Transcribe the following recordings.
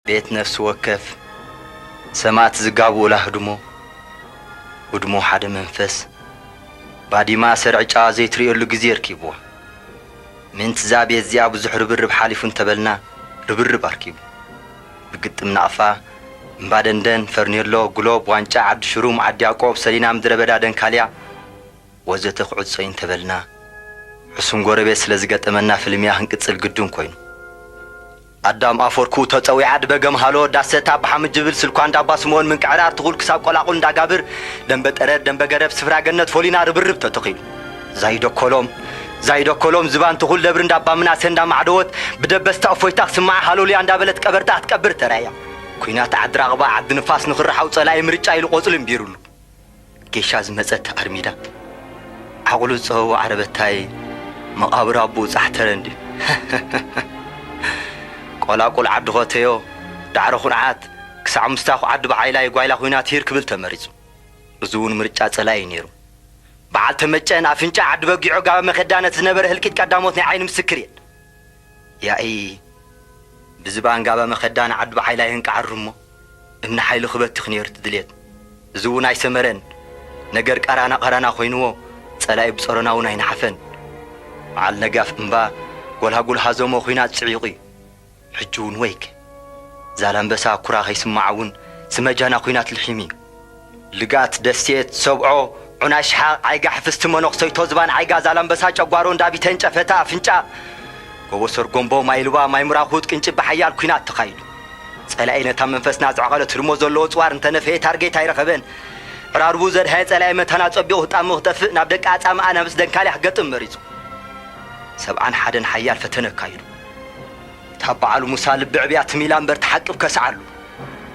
ቤት ነፍሲ ወከፍ ሰማእት ዝጋብኡላ ህድሞ፣ ህድሞ ሓደ መንፈስ፣ ባዲማ ሰርዒ ጫዋ ዘይትርእየሉ ግዜ ኣርኪብዋ። ምእንቲ እዛ ቤት እዚኣ ብዙሕ ርብርብ ሓሊፉ እንተበልና፣ ርብርብ ኣርኪቡ። ብግጥም ናቕፋ፣ እምባደንደን፣ ፈርኔሎ፣ ጉሎብ፣ ዋንጫ፣ ዓዲ ሽሩም፣ ዓዲ ያዕቆብ፣ ሰሊና፣ ምድረ በዳ፣ ደንካልያ፣ ወዘተ ክዕጾ እዩ እንተበልና፣ ሕሱም ጎረቤት ስለ ዝገጠመና ፍልምያ ክንቅጽል ግድን ኮይኑ። ኣዳም ኣፈወርኩ ተጸዊዓ ድበገም ሃሎ ዳሰታ ብሓምድ ጅብል ስልኳ እንዳባ ስምኦን ምንቅዕራር ትኹል ክሳብ ቆላቑል እንዳጋብር ደንበ ጠረር ደንበ ገረብ ስፍራ ገነት ፎሊና ርብርብ ተተኺሉ። ዛይዶ ኮሎም፣ ዛይዶ ኮሎም ዝባን ትኹል ደብር እንዳባ ምናሴ እንዳማዕደወት ብደበስታ እፎይታ ክስማዓ ሃሎልያ እንዳበለት ቀበርታ ክትቀብር ተራእያ። ኲናት ዓዲ ራቕባ ዓዲ ንፋስ ንኽርሓው ጸላኢ ምርጫ ኢሉ ቆጽሊ እምቢሩሉ። ጌሻ ዝመጸት ኣርሚዳ ዓቕሉ ዝጸበቦ ዓረበታይ መቓብር ኣቦኡ ጻሕተረ እንድዩ። ቆላቁል ዓዲ ኾተዮ፣ ዳዕሮ ኩንዓት፣ ክሳዕ ምስታኹ ዓዲ ብዓይላይ ጓይላ ኹይና ትሂር ክብል ተመሪጹ። እዚ እውን ምርጫ ጸላኢ እዩ ነይሩ። በዓል ተመጨን ኣፍንጫ ዓዲ በጊዖ ጋበ መኸዳ ነቲ ዝነበረ ህልቂት ቀዳሞት ናይ ዓይኒ ምስክር እየን። ያኢ ብዝባን ጋበ መኸዳ ንዓዲ ብዓይላይ እንቃዕር እሞ እምኒ ሓይሊ ክበትኽ ነይሩ እቲ ድሌት። እዚ እውን ኣይሰመረን። ነገር ቀራና ቀራና ኮይንዎ፣ ጸላኢ ብጸሮና እውን ኣይነሓፈን። በዓል ነጋፍ እምባ ጎልሃጉል ሃዘሞ ኲናት ጽዒቑ እዩ። ሕጂ እውን ወይከ ዛላምበሳ ኩራ ከይስማዕ እውን ስመጃና ኲናት ልሒሙ እዩ። ልጋት ደሴት ሰብዖ ዑና ሽሓቕ ዓይጋ ሕፍስቲ መነኽሰይቶ ዝባን ዓይጋ ዛላምበሳ ጨጓሮ እንዳቢተን ጨፈታ ኣፍንጫ ጎቦ ሰርጎምቦ ማይ ሉባ ማይ ምራኹት ቅንጭብ ብሓያል ኲናት ተኻይዱ። ጸላኢ ነታ መንፈስና ዘዕቐለት ህድሞ ዘለዎ ጽዋር እንተነፈየ ታርጌት ኣይረኸበን። ዕራርቡ ዘድሃየ ጸላኢ መታና ጸቢቑ ህጣሙ ክጠፍእ ናብ ደቂ ኣጻምእ ኣናብስ ደንካልያ ክገጥም መሪጹ። ሰብዓን ሓደን ሓያል ፈተነ ኣካይዱ። እታ በዓሉ ሙሳ ልቢ ዕብያ ትም ኢላ እምበር ትሓቅብ ከስዓሉ።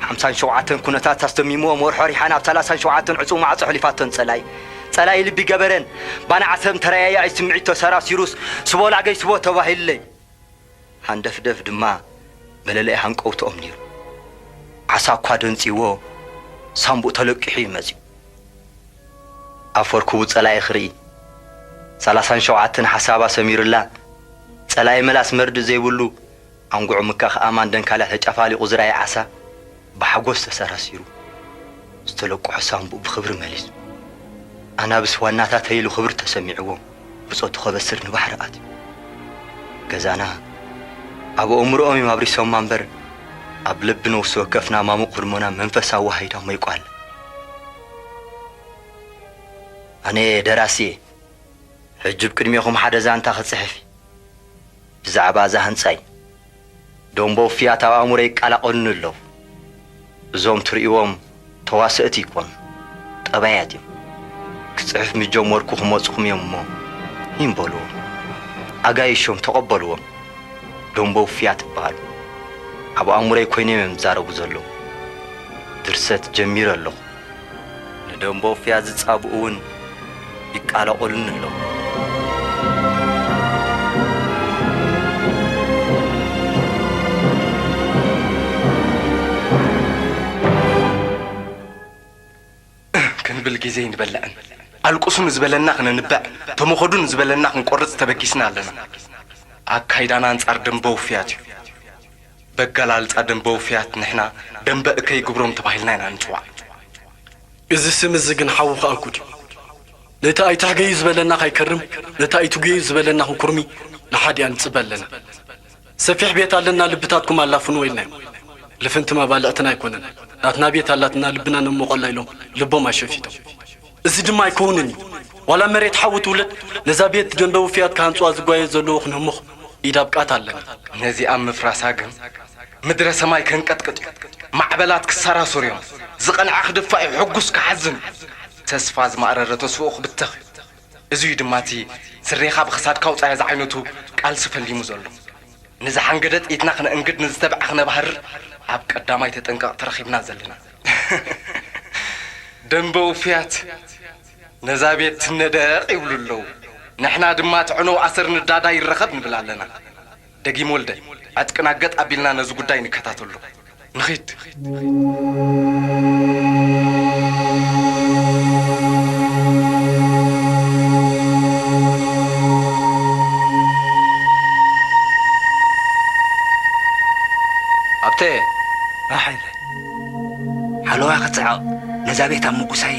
ሓምሳን ሸውዓተን ኩነታት ኣስተሚምዎም ወርሖ ሪሓ ናብ ሰላሳን ሸውዓተን ዕጹው ማዕጾ ኣሕሊፋቶ ንጸላኢ። ጸላኢ ልቢ ገበረን። ባና ዓሰብ ተረያያኢ ስምዒት ተሰራሲሩስ ስቦ ላገይ ስቦ ተባሂሉለይ። ሃንደፍደፍ ድማ መለለኢ ሃንቀውትኦም ነይሩ። ዓሳ እኳ ደንጽይዎ ሳምቡእ ተለቂሑ እዩ መጺኡ። ኣፈወርክቡ ጸላኢ ክርኢ ሰላሳን ሸውዓተን ሓሳባ ሰሚሩላ ጸላኢ መላስ መርድእ ዘይብሉ ኣንጉዑ ምካኽ ኣማን ደንካላ ተጫፋሊቑ ዝረኣየ ዓሳ ብሓጎስ ተሰራሲሩ ዝተለቁሖ ሳምቡእ ብኽብሪ መሊሱ። ኣናብስ ዋናታተይ ኢሉ ክብሪ ተሰሚዕዎ ብጾቱ ከበስር ንባሕሪ ኣትዩ። ገዛና ኣብ ኣእምሮኦም እዮም ኣብሪሶማ እምበር ኣብ ልቢ ነፍሲ ወከፍና ማሙቕ ህድሞና መንፈስ ኣዋሃሂዳ ሞይቋ ኣላ። ኣነ ደራሲ እየ። ሕጂ ኣብ ቅድሜኹም ሓደ ዛንታ ክጽሕፍ እየ። ብዛዕባ እዛ ህንጻይ ደንበ ውፍያት ኣብ ኣእምሮይ ይቃላቐሉኒ ኣለዉ። እዞም ትርእይዎም ተዋሰእቲ ይኮኑ፣ ጠባያት እዮም። ክጽሕፍ ምስ ጀመርኩ ክመጽኹም እዮም እሞ ሂም በልዎም። ኣጋይሾም ተቐበልዎም። ደንበ ውፍያት ይበሃሉ። ኣብ ኣእምሮይ ኮይኖም እዮም ዝዛረቡ ዘለዉ። ድርሰት ጀሚረ ኣለኹ። ንደንበ ውፍያት ዝጻብኡ እውን ይቃለቑሉኒ ኣለዉ። ክንብል ግዜ ይንበልዕን ኣልቁሱ ንዝበለና ክነንብዕ ተመኸዱ ንዝበለና ክንቆርጽ ተበጊስና ኣለና። ኣካይዳና ኣንጻር ደንበ ውፍያት እዩ። በጋላልጻ ደንበ ውፍያት ንሕና ደንበ እከይ ግብሮም ተባሂልና ኢና ንጽዋዕ። እዚ ስም እዚ ግን ሓዊ ከኣ ጉድ እዩ። ነቲ ኣይትሕገዩ ዝበለና ካይከርም፣ ነቲ ኣይትጉየዩ ዝበለና ክንኩርሚ ንሓዲኣ ንጽበ ኣለና። ሰፊሕ ቤት ኣለና፣ ልብታትኩም ኣላፍንዎ ኢልናዮም። ልፍንቲ መባልዕትና ኣይኮነን። ናትና ቤት ኣላትና፣ ልብና ነሞቐላ ኢሎም ልቦም ኣሸፊቶም። እዚ ድማ ኣይከውንን እዩ። ዋላ መሬት ሓዊ ትውለድ፣ ነዛ ቤት ደንበ ውፍያት ክሃንጽዋ ዝጓየ ዘለዉ ክነምኽ ኢድ ኣብቃት ኣለና። ነዚኣ ምፍራሳ ግን ምድረ ሰማይ ከንቀጥቅጥ እዩ። ማዕበላት ክሰራሰሩ እዮም። ዝቐንዐ ክድፋእ እዩ፣ ሕጉስ ክሓዝን እዩ። ተስፋ ዝማእረረ ተስፍኡ ክብተኽ እዩ። እዚ እዩ ድማ እቲ ስሬኻ ብኽሳድካ ውጻያ ዝዓይነቱ ቃልሲ ፈሊሙ ዘሎ። ንዝሓንገደ ጥይትና ክነእንግድ ንዝተብዐ ክነባህርር ኣብ ቀዳማይ ተጠንቀቕ ተረኺብና ዘለና። ደንበ ውፍያት ነዛ ቤት ትነደቕ ይብሉ ኣለዉ። ንሕና ድማ ትዕነው ኣሰር ንዳዳ ይረኸብ ንብል ኣለና። ደጊም ወልደ፣ ዕጥቅና ገጥ ኣቢልና ነዚ ጉዳይ ንከታተሎ። ንኺድ። ኣብተ፣ ሓይለ። ሓለዋ ክጽዕቕ፣ ነዛ ቤት ኣብ ምጉሳይ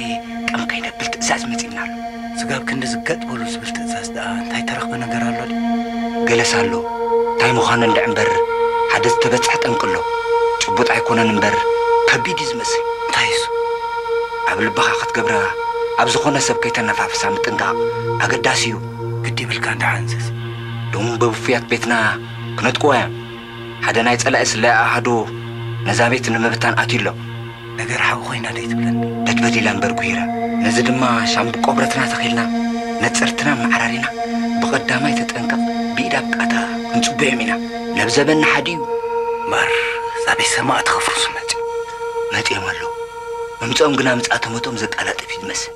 ቀም ከይነብል ትእዛዝ መጺእና ኣሎ። ስጋብ ክንዲ ዝገጥ በሉ ዝብል ትእዛዝ ደኣ እንታይ ተረኽበ ነገር ኣሎ ድዩ? ገለስ ኣሎ። እንታይ ምዃኑ እንድዒ እምበር፣ ሓደ ዝተበጽሐ ጠንቂ ኣሎ። ጭቡጥ ኣይኮነን እምበር፣ ከቢድ እዩ ዝመስል። እንታይ እሱ? ኣብ ልብኻ ክትገብራ፣ ኣብ ዝኾነ ሰብ ከይተነፋፍሳ ምጥንቃቕ ኣገዳሲ እዩ። ግዲ ይብልካ እንዳ ሓንዝዝ። ሎም በብፍያት ቤትና ክነጥቅዋ እዮም። ሓደ ናይ ጸላኢ ስለያ ኣሃዱ ነዛ ቤት ንምብታን ኣትዩ ኣሎ። ነገር ሓዊ ኮይና ደይ ትብለኒ? በድበድ ኢላ እምበር ጉሂራ። ነዚ ድማ ሻምብቆ ብረትና ተኺልና፣ ነጸርትና መዓራሪና፣ ብቐዳማይ ተጠንቀቕ፣ ብኢድ ኣብቃታ ክንጽበዮም ኢና። ናብ ዘበን ንሓዲ እዩ። እምበር እዛ ቤት ሰማእቲ ከፍርሱ መጽዮም። መጽዮም ኣለዉ። ምምጽኦም ግና ምጽኣቶም እቶም ዘቃላጥፍ እዩ ዝመስል።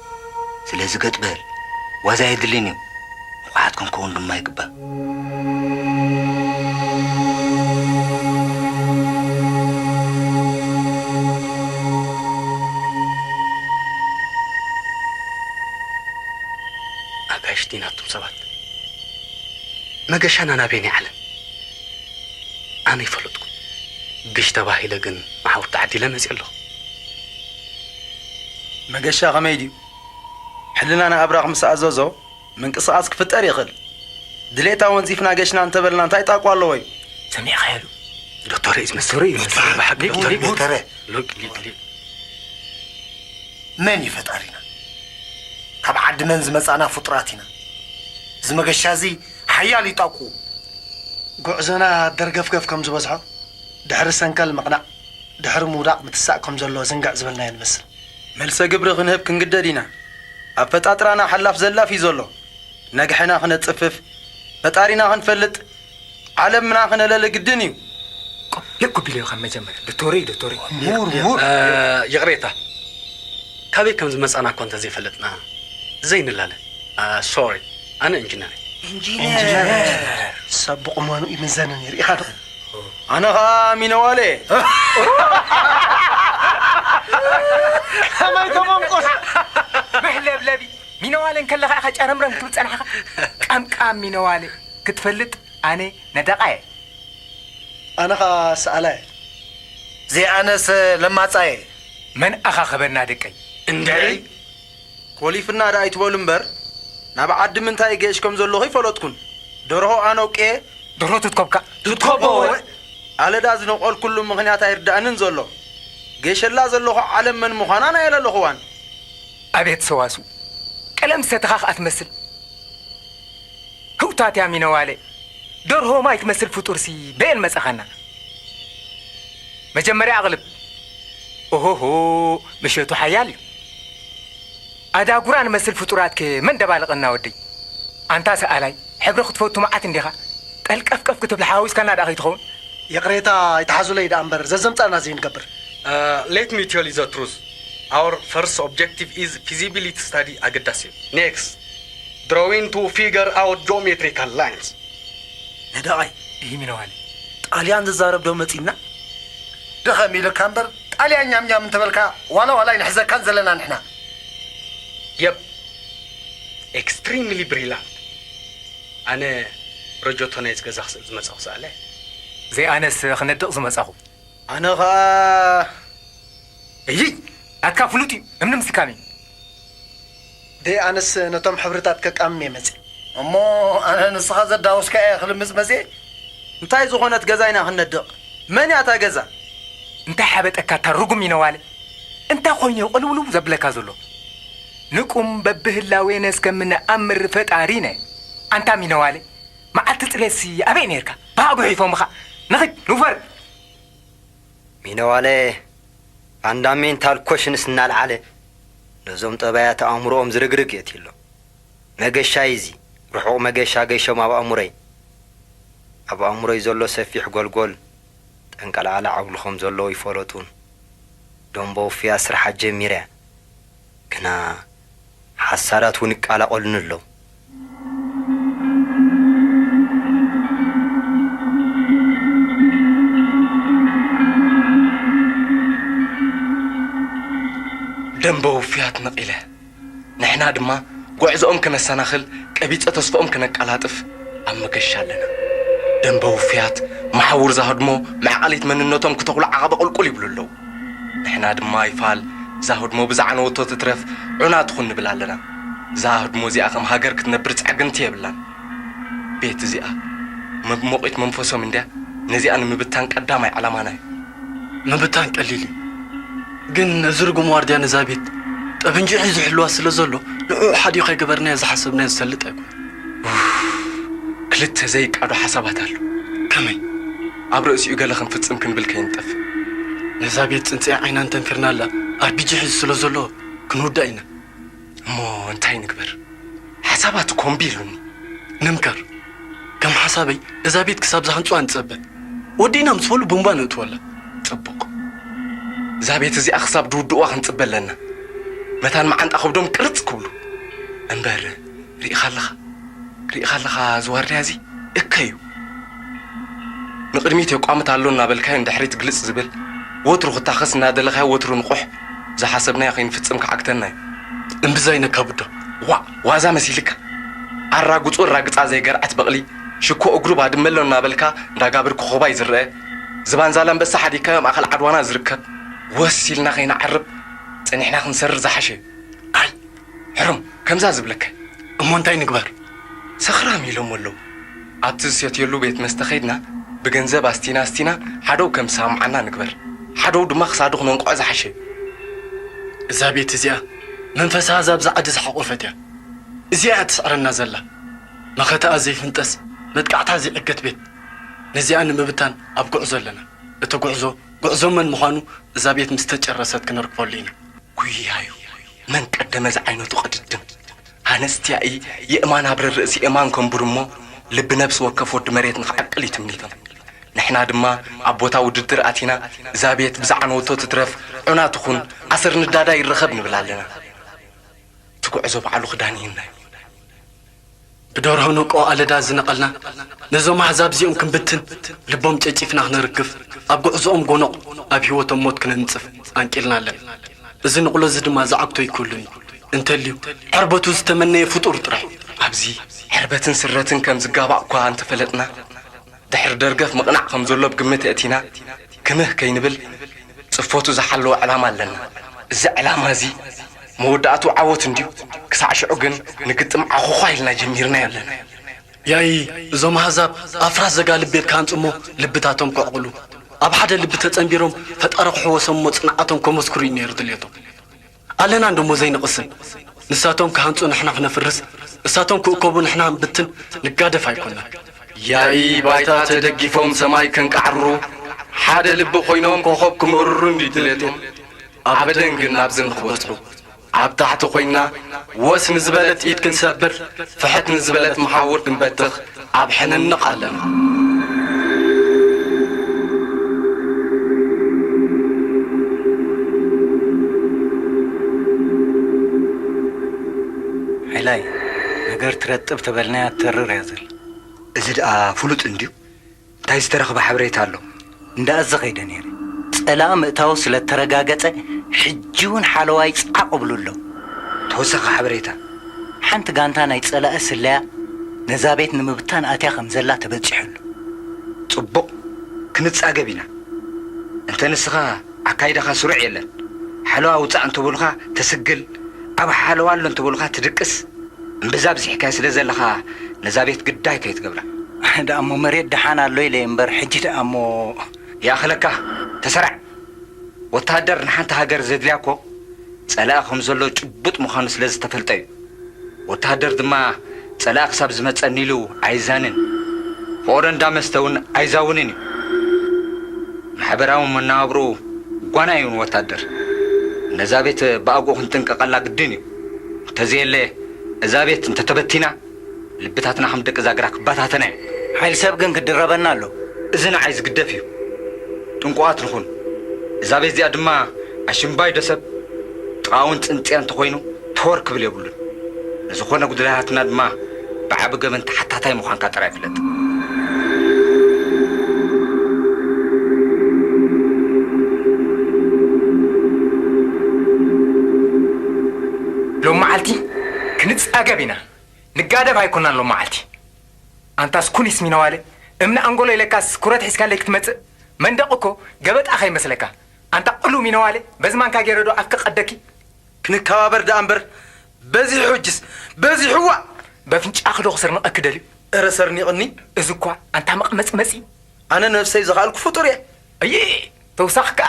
ስለዚ ገጥ በል፣ ዋዛ የድልን እዩ። ንቑሓት ክንከውን ድማ ይግባእ። ኣጋይሽ ዲና ኣቱም ሰባት፣ መገሻና ናበየናይ ዓለም? ኣነ ይፈለጥኩ። ግሽ ተባሂለ ግን መሓውር ተዓዲለ መፅእ ኣለኹ። መገሻ ከመይ ድዩ? ሕልና ንኣብራኽ ምስ ኣዘዞ ምንቅስቓስ ክፍጠር ይኽእል። ድሌታ ወንዚፍና ገሽና እንተበልና እንታይ ጣቋ ኣለዎ እዩ? ሰሚዕኻዮ ዶ? ዶክተር እዩ ዝመስል። ዶክተር እዩ ዝመስል። ብሓቂ ዶክተር እዩ። ዶክተር እዩ። ሎግ፣ ሊግ፣ ሊግ። መን እዩ ፈጣሪና? ካብ ዓዲ መን ዝመጻና ፍጡራት ኢና? እዚ መገሻ እዚ ሓያል እዩ ጣቁ። ጉዕዞና ደርገፍገፍ ከም ዝበዝሖ፣ ድሕሪ ሰንከል ምቕናዕ፣ ድሕሪ ምውዳቕ ምትሳእ ከም ዘሎ ዝንግዕ ዝበልናዮ ንመስል። መልሰ ግብሪ ክንህብ ክንግደድ ኢና። ኣፈጣጥራና ሓላፍ ዘላፍ እዩ ዘሎ። ነግሕና ክነጽፍፍ፣ ፈጣሪና ክንፈልጥ፣ ዓለምና ክነለሊ ግድን እዩ። ቆም፣ ልብ ክቢሉ እዩ ካብ መጀመርያ። ዶክተረይ፣ ዶክተረይ። ምሁር፣ ምሁር። እ፣ ይቕሬታ። ካበይ ከም ዝመጻና እኳ እንተዘይፈለጥና ዘይንላለ። እ፣ ሶሪ። ኣነ ኢንጂነር እየ። ኢንጂነር። ሰብ ብቑመኑ ይምዘንን እዩ፣ ርኢኻ ዶ? ኣነ ኸኣ ሚነዋለ። ከመይ ተመንቁስ? መሕለብለቢ። ሚነዋለ እንከለኻ ኢኻ ጨረምረም ክትብል ጸናሕኻ። ቀምቃም ሚነዋለ። ክትፈልጥ ኣነ ነደቓ እየ። ኣነ ኸኣ ሰኣላ እየ። ዘይኣነስ ለማጻ እየ። መን ኣኻኸበና ደቀይ? እንድዒ። ኮሊፍና ደኣ ኣይትበሉ እምበር፣ ናብ ዓዲ ምንታይ ገይሽ ከም ዘለኹ ኣይፈለጥኩን። ደርሆ ኣነውቄ። ደርሆ ትትኮብካ? ትትኮቦ። ኣለዳ ዝነቆልኩሉ ምኽንያት ኣይርዳእንን ዘሎ። ገይሸላ ዘለኹ ዓለም መን ምዃና ናይ ኣለለኹዋን። ኣቤት ሰዋስው፣ ቀለም ዝሰተኻ ኸኣ ትመስል። ህውታት እያ ሚነዋለ። ደርሆ ማይ ትመስል ፍጡርሲ በየን መጻኻና? መጀመርያ ኣቕልብ። ኦሆሆ፣ ምሸቱ ሓያል እዩ። ኣዳጉራ ንመስል ፍጡራትከ መን ደባልቐና ወደይ? ኣንታ ሰኣላይ፣ ሕብሪ ክትፈቱ መዓት እንዲኻ። ቀልቀፍቀፍ ክትብል ሓዊስካና ደኣ ከይትኸውን? ይቕሬታ፣ ኣይትሓዙለይ ደኣ እምበር፣ ዘዘምጻእና ዘይንገብር። Uh, let me tell you the truth. Our first objective is feasibility study ኣገዳሲ እዩ። Next, drawing to figure out geometrical lines. ነዳቓይ፣ ይህ ሚነዋል። ጣልያን ዝዛረብ ዶ መጺና? ድኸም ኢልካ እምበር፣ ጣልያን ኛም ኛም እንተበልካ፣ ዋላ ዋላ ኣይንሕዘካን ዘለና ንሕና። Yep. Extremely brilliant. ኣነ ሮጆቶ ናይዚ ገዛ ክስእል ዝመጻኹ ሰኣለ። ዘይኣነስ ክነድቕ ዝመጻኹ። ኣነ ኸኣ እይይ፣ ናትካ ፍሉጥ እዩ፣ እምኒ ምስካም እዩ። ደይ ኣነስ ነቶም ሕብርታት ከቃምም እየ መጽእ። እሞ ኣነ ንስኻ ዘዳወስካ እየ ክልምጽ መጽእ። እንታይ ዝኾነት ገዛ ኢና ክንነድቕ? መን እያ እታ ገዛ? እንታይ ሓበጠካ እታ ርጉም ሚነዋለ? እንታይ ኮይኑ እዩ ቅልውልው ዘብለካ ዘሎ? ንቁም በብህላዌነ እስከምንኣምር ፈጣሪነ። ኣንታ ሚነዋለ፣ መዓልቲ ጽሌትሲ ኣበይ ኔርካ? ባእ ጉሒፎምኻ። ንኺድ፣ ንውፈር። ሚነዋለ፣ ፋንዳሜንታል ኮሽንስ እናልዓለ፣ ነዞም ጠባያት ኣእምሮኦም ዝርግርግ የእትዩ ኣሎ። መገሻይ እዚ፣ ርሑቕ መገሻ ገይሾም ኣብ ኣእምሮይ። ኣብ ኣእምሮይ ዘሎ ሰፊሕ ጎልጎል፣ ጠንቀልዓላ ዓውሊ ከም ዘለዎ ይፈለጡን። ደንበ ውፍያት ስርሓ ጀሚረ እያ። ግና ሓሳዳት እውን ይቀላቐሉኒ ኣለዉ። ደንበ ውፍያት ነቒለ፣ ንሕና ድማ ጉዕዞኦም ከነሰናኽል፣ ቀቢጸ ተስፋኦም ከነቀላጥፍ ኣብ መገሻ ኣለና። ደንበ ውፍያት መሓውር ዛህድሞ መዕቐሊት መንነቶም ክተኽሉ ዓቐበ ቁልቁል ይብሉ ኣለዉ። ንሕና ድማ ኣይፋል ዛህድሞ ብዛዕነወቶ ትትረፍ ዑና ትኹን ንብል ኣለና። ዛህድሞ እዚኣ ከም ሃገር ክትነብር ጸዕግንቲ የብላን። ቤት እዚኣ መሞቒት መንፈሶም እንድያ። ነዚኣ ንምብታን ቀዳማይ ዕላማና እዩ። ምብታን ቀሊል እዩ፣ ግን እዚ ርጉም ዋርድያ ነዛ ቤት ጠበንጅ ሒዙ ዝሕልዋ ስለ ዘሎ ንዕኡ ሓዲኡ ከይገበርናዮ ዝሓሰብናዮ ዝሰልጥ ኣይኮነ። ክልተ ዘይቃዶ ሓሳባት ኣሎ። ከመይ? ኣብ ርእሲኡ ገለ ክንፍጽም ክንብል ከይንጠፍ። ነዛ ቤት ጽንጽያ ዓይና እንተንፊርናላ ኣርቢጂ ሒዙ ስለ ዘሎ ክንውዳእ ኢና። እሞ እንታይ ንግበር? ሓሳባት ኮምቢ ኢሉኒ። ንምከር። ከም ሓሳበይ እዛ ቤት ክሳብ ዝሃንጹዋ ንጸበ። ወዲእና ምስ በሉ ቡምባ ነእትወላ። ጽቡቕ። እዛ ቤት እዚኣ ክሳብ ድውድእዋ ክንጽበ ኣለና። መታን መዓንጣ ከብዶም ቅርጽ ክብሉ። እምበር ርኢኻ ኣለኻ? ርኢኻ ኣለኻ እዚ ዋርድያ እዚ? እከዩ። ንቕድሚት የቋምት ኣሎ እናበልካዮ ንድሕሪት ግልጽ ዝብል፣ ወትሩ ክታኸስ እናደለኻዮ ወትሩ ንቑሕ፣ ዝሓሰብናዮ ከይንፍጽም ክዓግተና እዩ። እምብዛ ኢነካ ቡዶ። ዋእ፣ ዋዛ መሲልካ። ኣራግጹ ኣራግጻ ዘይገርዐት በቕሊ፣ ሽኮ እግሩ ባድመ ኣሎ እናበልካ እንዳጋብር ኮኾባይ ዝረአ፣ ዝባን ዛላምበሳ ሓዲግካዮ ማእኸል ዓድዋና ዝርከብ፣ ወስ ኢልና ከይንዓርብ ጸኒሕና ክንሰርር ዝሓሸ እዩ። ኣይ፣ ሕሩም፣ ከምዛ ዝብለካ። እሞ እንታይ ንግበር? ሰኽራም ኢሎም ኣለዉ። ኣብቲ ዝሰትየሉ ቤት መስተ ከይድና ብገንዘብ ኣስቲና ኣስቲና ሓደው ከም ዝሰማምዓና ንግበር። ሓደው ድማ ክሳዱ ክነንቅዖ ዝሓሸ እዩ። እዛ ቤት እዚኣ መንፈስ ኣህዛብ ዝዓዲ ዝሓቖፈት እያ። እዚኣ እያ ትስዕረና ዘላ። መኸተኣ ዘይፍንጠስ፣ መጥቃዕታ ዘይዕገት ቤት። ነዚኣ ንምብታን ኣብ ጉዕዞ ኣለና። እቲ ጉዕዞ፣ ጉዕዞ መን ምዃኑ እዛ ቤት ምስ ተጨረሰት ክነርክበሉ ኢና። ጉያዩ መን ቀደመ ዝዓይነቱ ቅድድም። ሃነስቲያኢ የእማን ኣብረ ርእሲ የእማን ከንብሩ እሞ ልቢ ነብሲ ወከፍ ወዲ መሬት ንኽዓቅል እዩ ትምኒቶም። ንሕና ድማ ኣብ ቦታ ውድድር ኣቲና እዛ ቤት ብዝዓነወቶ ትትረፍ ዑና ትኹን ኣሰር ንዳዳ ይረኸብ ንብል ኣለና። እቲ ጉዕዞ ባዕሉ ክዳን ይህና እዩ። ብደርሆ ነቆ ኣለዳ ዝነቐልና ነዞም ኣሕዛብ እዚኦም ክንብትን ልቦም ጨጪፍና ክነርግፍ ኣብ ጉዕዞኦም ጎኖቕ ኣብ ህይወቶም ሞት ክነንጽፍ ኣንቂልና ኣለና። እዚ ንቕሎ እዚ ድማ ዝዓግቶ ኣይክህሉን እዩ። እንተልዩ ሕርበቱ ዝተመነየ ፍጡር ጥራሕ እዩ። ኣብዚ ሕርበትን ስረትን ከም ዝጋባእ እኳ እንተፈለጥና ድሕሪ ደርገፍ ምቕናዕ ከም ዘሎ ብግምት ኣእቲና ክምህ ከይንብል ጽፈቱ ዝሓለወ ዕላማ ኣለና። እዚ ዕላማ እዚ መወዳእቱ ዓወት እንድዩ። ክሳዕ ሽዑ ግን ንግጥም ዓኹዃ ኢልና ጀሚርናዮ ኣለና። ያኢ እዞም ኣህዛብ ኣፍራስ ዘጋልብ ቤት ክሃንጹ እሞ ልብታቶም ከዕቕሉ ኣብ ሓደ ልቢ ተጸንቢሮም ፈጣሪ ክሕወሶም እሞ ጽንዓቶም ከመስክሩ እዩ ነይሩ ድልየቶም። ኣለና እንዶ እሞ ዘይንቕስን። ንሳቶም ክሃንጹ ንሕና ክነፍርስ፣ እሳቶም ክእከቡ ንሕና ክንብትን ንጋደፍ ኣይኮናን። ያኢ ባይታ ተደጊፎም ሰማይ ከንቃዕሩ፣ ሓደ ልቢ ኮይኖም ኮኸብ ክምእርሩ እንድዩ ድሌቶም። ኣበደን ግን ናብዚ ንኽበጽሑ፣ ኣብ ታሕቲ ኮይና ወስ ንዝበለት ኢድ ክንሰብር፣ ፍሕት ንዝበለት መሓውር ክንበትኽ ኣብ ሕንንቕ ኣለና። ሓይላይ፣ ነገር ትረጥብ ተበልናያ ትተርር እያ ዘላ። እዚ ደኣ ፍሉጥ እንድዩ። እንታይ ዝተረኽበ ሓበሬታ ኣሎ? እንዳ እዚ ኸይደ ነይረ። ጸላኢ ምእታዉ ስለ እተረጋገጸ፣ ሕጂ እውን ሓለዋይ ጻዕቕ እብሉ ኣለዉ። ተወሳኺ ሓበሬታ? ሓንቲ ጋንታ ናይ ጸላኢ ስለያ ነዛ ቤት ንምብታን ኣትያ ከም ዘላ ተበጺሑ ኣሎ። ጽቡቕ፣ ክንጻገብ ኢና። እንተ ንስኻ ኣካይዳኻ ስሩዕ የለን። ሓለዋ ውጻእ እንተበሉኻ ትስግል፣ ኣብ ሓለዋ ኣሎ እንተበሉኻ ትድቅስ። እምብዛ ኣብዚሕካዮ ስለ ዘለኻ ነዛ ቤት ግዳይ ከይትገብራ። ደኣ እሞ መሬት ደሓን ኣሎ ኢለ እየ እምበር፣ ሕጂ ደኣ እሞ። ይኣኽለካ፣ ተሰራዕ። ወተሃደር ንሓንቲ ሃገር ዘድልያ እኮ ጸላኢ ከም ዘሎ ጭቡጥ ምዃኑ ስለ ዝተፈልጠ እዩ። ወተሃደር ድማ ጸላኢ ክሳብ ዝመጸኒ ኢሉ ኣይዛንን። ፍቕሮ እንዳ መስተ እውን ኣይዛውንን እዩ። ማሕበራዊ መነባብርኡ ጓና እዩ ንወታደር። ነዛ ቤት ብኣግኡ ክንጥንቀቐላ ግድን እዩ። እንተዘየለ እዛ ቤት እንተተበቲና ልብታትና ከም ደቂ ዛግራ ክበታተና እዩ። ሓይል ሰብ ግን ክድረበና ኣሎ። እዚ ንዓይ ዝግደፍ እዩ። ጥንቁቓት ንኹን። እዛ ቤት እዚኣ ድማ ኣሽምባይዶ ሰብ ጥቓውን ጽንጽያ እንተኾይኑ ተወር ክብል የብሉን። ንዝኾነ ጉድለታትና ድማ ብዓቢ ገበን ተሓታታይ ምዃንካ ጥራይ ፍለጥ። ሎም መዓልቲ ክንጻገብ ኢና። ንጋደፍ ኣይኮናን ሎም መዓልቲ። ኣንታስ ኩኒስ ሚነዋለ እምኒ ኣንጎሎ ኢለካስ ኩረት ሒዝካለይ ክትመጽእ? መንደቕ እኮ ገበጣ ከይመስለካ። ኣንታ ቅሉው ሚነዋለ፣ በዚ ማንካ ገይረ ዶ ኣፍኪ ቀደኪ? ክንከባበር ደኣ እምበር፣ በዚሑ ሕጅስ፣ በዚሑ ዋእ! በፍንጫኺ ዶ ክስርንቐኪ ደልዩ? እረ ሰርኒቕኒ። እዚ እኳ ኣንታ መቕመጽመጺ። ኣነ ነብሰይ ዝኸኣልኩ ፍጡር እየ። እይ፣ ተውሳኽካ።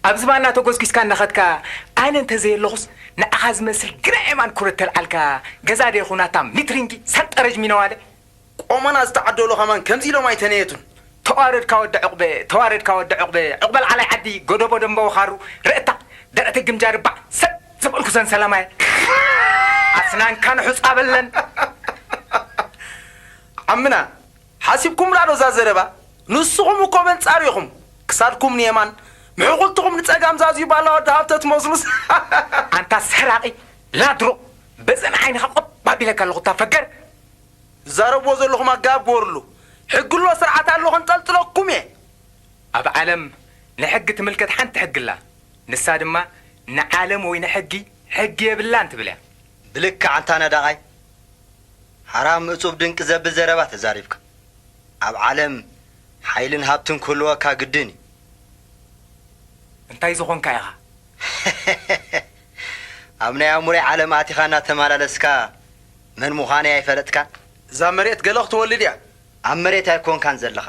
ኣብ ዝባና ተጎስጒስካ እናኸድካ፣ ኣነ እንተዘየለኹስ ንዓኻ ዝመስል ግና ኤማን ኩረት ተልዓልካ፣ ገዛ ዶ ይኹን ኣታ ሚትሪንጊ ሰንጠረዥ ሚነዋለ? ቆመና ዝተዓደሉ ከማን ከምዚ ኢሎም ኣይተነየቱን። ተዋረድካ ወዲ ዕቑበ፣ ተዋረድካ ወዲ ዕቑበ፣ ዕቑበ ልዓላይ ዓዲ፣ ጎደቦ ደንበ ወኻሩ፣ ርእታ፣ ደረተይ ግምጃ ርባዕ፣ ሰብ ዘበልኩ ሰንሰላማይ። ኣስናንካ ንሑጻ በለን። ዓምና፣ ሓሲብኩምላ ዶ እዛ ዘረባ? ንስኹም እኮ በንጻር ኢኹም። ክሳድኩም ንየማን፣ ምሕኹልትኹም ንጸጋም ዛዝዩ ባላ ወዲ ሃብተ ትመስሉስ። ኣንታ ሰራቒ፣ ላድሮ፣ በዘን ዓይንኻ ቆብ ኣቢለካ ኣለኹ፣ እታ ፈገር። ዝዛረብዎ ዘለኹም ኣገባብ ግበሩሉ። ሕጊ ኣሎ፣ ስርዓት ኣሎ፣ ከንጠልጥለኩም እየ። ኣብ ዓለም ንሕጊ ትምልከት ሓንቲ ሕጊ ኣላ። ንሳ ድማ ንዓለም ወይ ንሕጊ ሕጊ የብላን ትብል እያ። ብልክዕ ኣንታ ነዳቓይ፣ ሓራም እጹብ ድንቂ ዘብል ዘረባ ተዛሪብካ። ኣብ ዓለም ሓይልን ሃብትን ክህልወካ ግድን እዩ። እንታይ ዝኾንካ ኢኻ? ኣብ ናይ ኣእምሮይ ዓለም ኣቲኻ እናተመላለስካ መን ምዃነይ ኣይፈለጥካን? እዛ መሬት ገለ ክትወልድ እያ። ኣብ መሬት ኣይኮንካን ዘለኻ።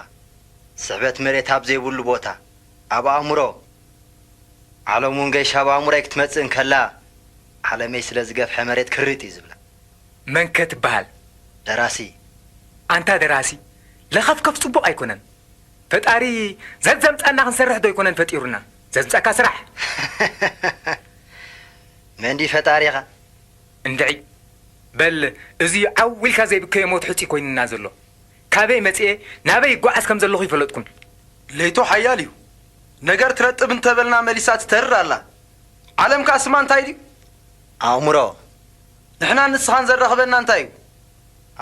ስሕበት መሬት ኣብ ዘይብሉ ቦታ፣ ኣብ ኣእምሮ። ዓለም እውን ገይሻ ኣብ ኣእምሮይ ክትመጽእ እንከላ፣ ዓለመይ ስለ ዝገፍሐ መሬት ክርጥ እዩ ዝብላ። መን ከ ትበሃል? ደራሲ። ኣንታ ደራሲ፣ ለኸፍከፍ ጽቡቕ ኣይኮነን። ፈጣሪ ዘዝዘምጻና ክንሰርሕ ዶ ኣይኮነን ፈጢሩና? ዘምጻካ ስራሕ። መን ድዩ ፈጣሪኻ? እንድዒ፣ በል፣ እዚ እዩ ዓው ኢልካ ዘይብከዮ ሞት ሕጹይ ኮይኑና ዘሎ። ካበይ መጽኤ፣ ናበይ ይጓዓዝ ከም ዘለኹ ይፈለጥኩን። ለይቶ ሓያል እዩ። ነገር ትረጥብ እንተበልና መሊሳ ትተርር ኣላ። ዓለምካ ስማ እንታይ ድዩ? ኣእምሮ። ንሕናን ንስኻን ዘራኽበና እንታይ እዩ?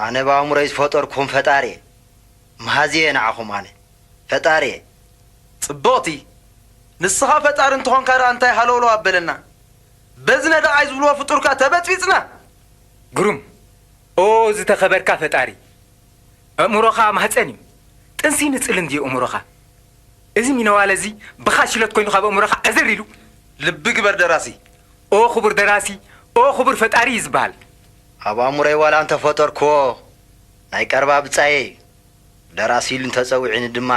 ኣነ ብኣእምሮይ ዝፈጠርኩኹም ፈጣሪ እየ። መሃዚ እየ ንዓኹም ኣነ። ፈጣሪ እየ። ጽብቕቲ። ንስኻ ፈጣሪ እንተኾንካ ደኣ እንታይ ሃለውለው ኣበለና? በዚ ነደቓይ ዝብልዎ ፍጡርካ ተበጽቢጽና። ግሩም። ኦ ዝተኸበርካ ፈጣሪ። ኣእምሮኻ ማህጸን እዩ። ጥንሲ ንጽል እንድዩ ኣእምሮኻ። እዚ ሚነዋለ እዚ ብኻሽለት ኮይኑ ካብ ኣእምሮኻ ዕዝር ኢሉ። ልቢ ግበር ደራሲ። ኦ ክቡር ደራሲ፣ ኦ ክቡር ፈጣሪ እዩ ዝበሃል። ኣብ ኣእምሮይ ዋላ እንተፈጠርክዎ ናይ ቀረባ ብጻየይ እዩ። ደራሲ ኢሉ እንተጸዊዑኒ ድማ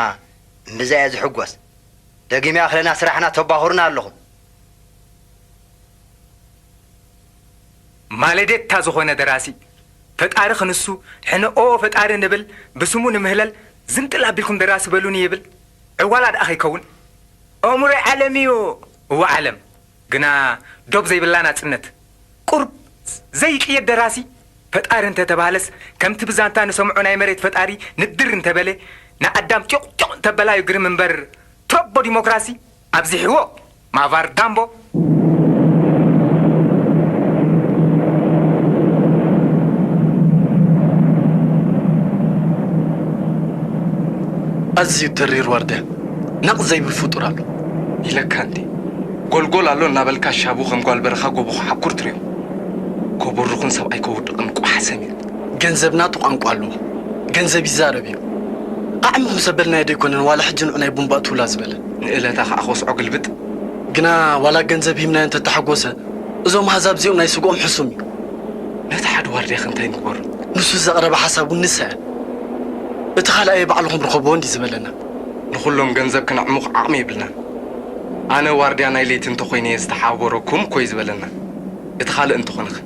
እምብዛ እየ ዝሕጎስ። ደጊመ ይኣኽለና ስራሕና ተባኹሩና ኣለኹም። ማለዴታ ዝኾነ ደራሲ፣ ፈጣሪ ክንሱ፣ ሕነ ኦ ፈጣሪ ንብል፣ ብስሙ ንምህለል፣ ዝንጥል ኣቢልኩም ደራሲ በሉኒ ይብል። ዕዋላ ደኣ ከይከውን። ኣእምሮይ ዓለም እዩ። እወ ዓለም። ግና ዶብ ዘይብላ ናጽነት። ቁሩብ ዘይቅየድ ደራሲ ፈጣሪ እንተተባህለስ፣ ከምቲ ብዛንታ ንሰምዖ ናይ መሬት ፈጣሪ ንድር እንተበለ፣ ንኣዳም ጢቕ ጢቕ እንተበላዩ ግርም እምበር፣ ትረቦ ዲሞክራሲ ኣብዚሕዎ። ማቫር ዳምቦ። ኣዝዩ ተሪር ዋርድያ፣ ነቕ ዘይብል ፍጡር ኣሎ። ኢለካ እንዴ? ጎልጎል ኣሎ እናበልካ ሻቡ ከም ጓል በረኻ ጎቦ ክሓኩር ትሪኦ። ኮቦርኹን ሰብኣይ ከውድቕን ቋሕ ሰሚን። ገንዘብ ናቱ ቋንቋ ኣለዎ። ገንዘብ ይዛረብ እዩ። ኣዕሚ ምስ ኣበልናዮ ዶ ኣይኮነን ዋላ ሕጂ ንዑ ናይ ቡምባ እትውላ ዝበለ? ንእለታ ኸኣ ኸስዖ ግልብጥ። ግና ዋላ ገንዘብ ሂብናዮ እንተተሓጎሰ፣ እዞም ኣህዛብ እዚኦም ናይ ስግኦም ሕሱም እዩ። ነቲ ሓደ ዋርድያኸ እንታይ ንግበሮ? ንሱ ዘቕረበ ሓሳብ እውን ንስዕብ። እቲ ካልኣየ ባዕልኹም ርኸብዎ እንዲ ዝበለና። ንኹሎም ገንዘብ ክነዕሙኽ ዓቕሚ የብልናን። ኣነ ዋርድያ ናይ ለይቲ እንተኾይነ እየ ዝተሓባበረኩም እኮ እዩ ዝበለና። እቲ ካልእ እንተኾነኸ?